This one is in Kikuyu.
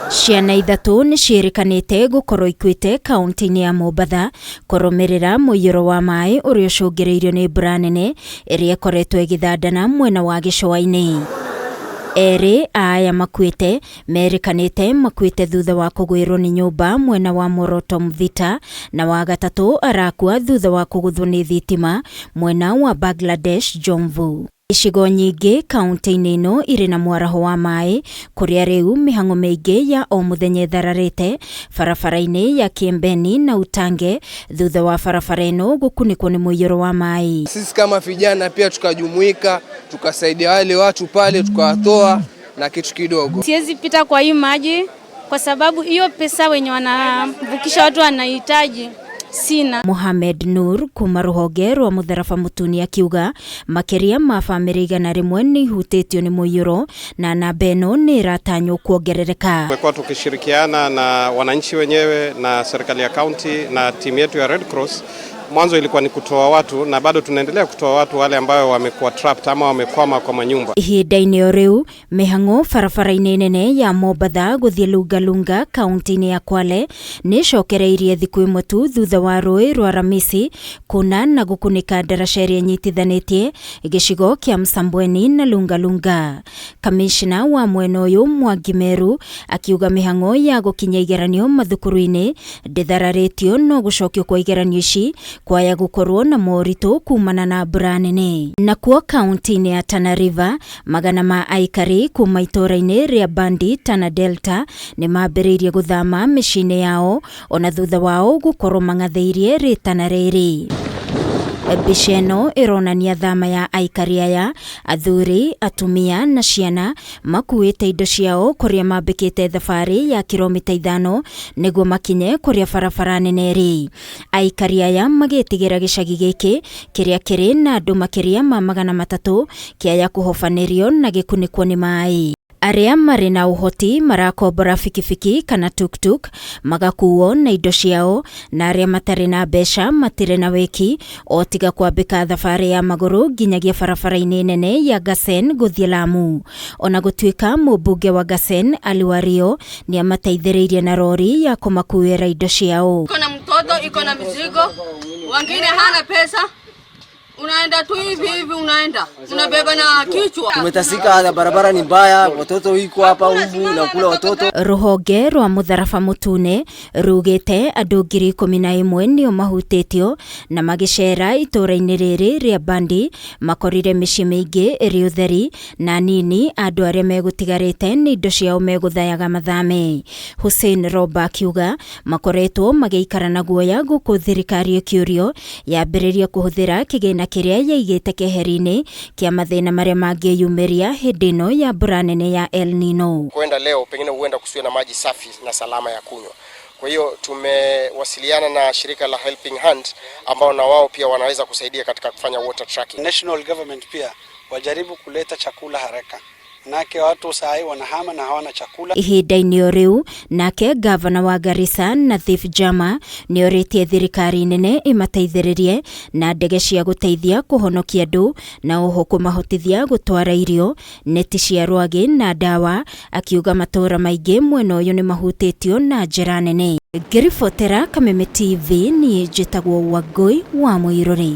Ciana ithatũ nĩ ciĩrĩkanĩte gũkorwo ikuĩte kaunti-inĩ ya Mombatha kũrũmĩrĩra mũiyũro wa maĩ ũrĩa ũcũngĩrĩirio nĩ mbura nene ĩrĩa ĩkoretwo ĩgĩthandana mwena wa gĩcũa-inĩ. Erĩ a aya makuĩte merĩkanĩte makuĩte thutha wa kũgwĩrwo nĩ nyũmba mwena wa Moroto Mvita na wa gatatũ arakua thutha wa kũgũthwo nĩ thitima mwena wa Bangladesh Jomvu. Icigo nyingĩ kaunti-inĩ ĩno irĩ na mwaraho wa maĩ kũrĩa rĩu mĩhang'o mĩingĩ ya o mũthenya ĩthararĩte barabara-inĩ ya Kiembeni na Utange thutha wa barabara ĩno gũkunĩkwo nĩ mũiyũro wa maĩ. Sisi kama vijana pia tukajumuika tukasaidia wale watu pale tukawatoa na kitu kidogo. Siwezi pita kwa hii maji kwa sababu hiyo pesa wenye wanavukisha watu wanahitaji sina. Mohamed Nur kuma rũhonge rwa mũtharaba mũtune akiuga makĩria ma bamĩrĩ 100 nĩ ihutĩtio nĩ mũiyũro na namba ĩno nĩ ĩratanywo kuongerereka. Tumekuwa tukishirikiana na wananchi wenyewe na serikali ya kaunti na timu yetu ya Red Cross. Mwanzo ilikuwa ni kutoa watu na bado tunaendelea kutoa watu wale ambayo wamekuwa trapped ama wamekwama kwa manyumba. Ihinda-inĩ o rĩu mĩhang'o barabara-inĩ nene ya Mombatha gũthiĩ Lungalunga kaunti-inĩ ya Kwale nĩ ĩcokereirie thikũ ĩmwe tu thutha wa rũĩ rwa Ramisi kuna na gũkunĩka ndaraca ĩrĩa ĩnyitithanĩtie gĩcigo kĩa Msambweni na Lungalunga. Kamishna wa mwena ũyũ Mwangi Meru akiuga mĩhang'o ya gũkinya igeranio mathukuru-inĩ ndĩthararĩtio no gũcokio kwa igeranio ici kwaya gũkorwo na moritũ kumana na mbura nene. Nakuo kaunti-inĩ ya Tana River magana ma aikari kuma itũũra-inĩ rĩa Bandi Tana Delta nĩ mambĩrĩirie gũthama mĩciĩ-inĩ yao ona thutha wao gũkorwo mang'athĩirie rĩtana rĩrĩ. Mbica ĩno ĩronania thama ya aikari aya athuri, atumia na ciana makuĩte indo ciao kũrĩa mambĩkĩte thabarĩ ya kilomita 5 nĩguo makinye kũrĩa barabara nene ĩrĩ. Aikari aya magĩtigĩra gĩcagi gĩkĩ kĩrĩa kĩrĩ na andũ makĩria ma 300 kĩaya kũhobanĩrio na gĩkunĩkwo nĩ maĩ. Arĩa marĩ na ũhoti marakombora bikibiki kana tuktuk magakuo na indo ciao na arĩa matarĩ na mbeca matirĩ na wĩki o tiga kwambĩka thabarĩ ya magũrũ nginyagia barabara-inĩ nene ya Garsen gũthiĩ Lamu. Ona gũtuĩka mũmbunge wa Garsen Ali Wario nĩ amateithĩrĩirie na rori ya kũmakuĩra indo ciao. Iko na mtoto, iko na mizigo, wengine hana pesa, unaenda tu hivi hivi, unaenda unabeba na kichwa. Tumetasika, barabara ni mbaya, watoto iko hapa umbu na kula watoto. Rũhonge rwa mũtharaba mũtune rugĩte andũ 11,000 nĩo mahutĩtio na magĩcera itũũra-inĩ rĩrĩ rĩa Bandi makorire mĩciĩ mĩingĩ ĩrĩ ũtheri na nini andũ arĩa megũtigarĩte nĩ indo ciao megũthayaga mathame. Hussein Roba akiuga makoretwo magĩikara na guoya gũkũ thirikari ĩkĩũrio yambĩrĩrie kũhũthĩra kĩgĩna kĩrĩa yaigĩte keheri-inĩ kĩa mathĩna marĩa mangĩyumĩria hĩndĩ ĩno ya mbura nene ya El Nino. Kwenda leo pengine huenda kusiwe na maji safi na salama ya kunywa. Kwa hiyo tumewasiliana na shirika la Helping Hand ambao na wao pia wanaweza kusaidia katika kufanya water tracking. National government pia wajaribu kuleta chakula haraka. Manake watu saa hii wanahama na hawana chakula. Ihinda-inĩ o rĩu nake gavana wa Garissa Nathif Jama nĩ orĩtie thirikari nene ĩmateithĩrĩrie na ndege cia gũteithia kũhonokia andũ na oho kũmahotithia gũtwara irio, neti cia rwagĩ na ndawa, akiuga matũũra maingĩ mwena ũyũ nĩ mahutĩtio na njĩra nene. Ngĩribotera Kameme TV niĩ njĩtagwo Wangũi wa Mũirũrĩ.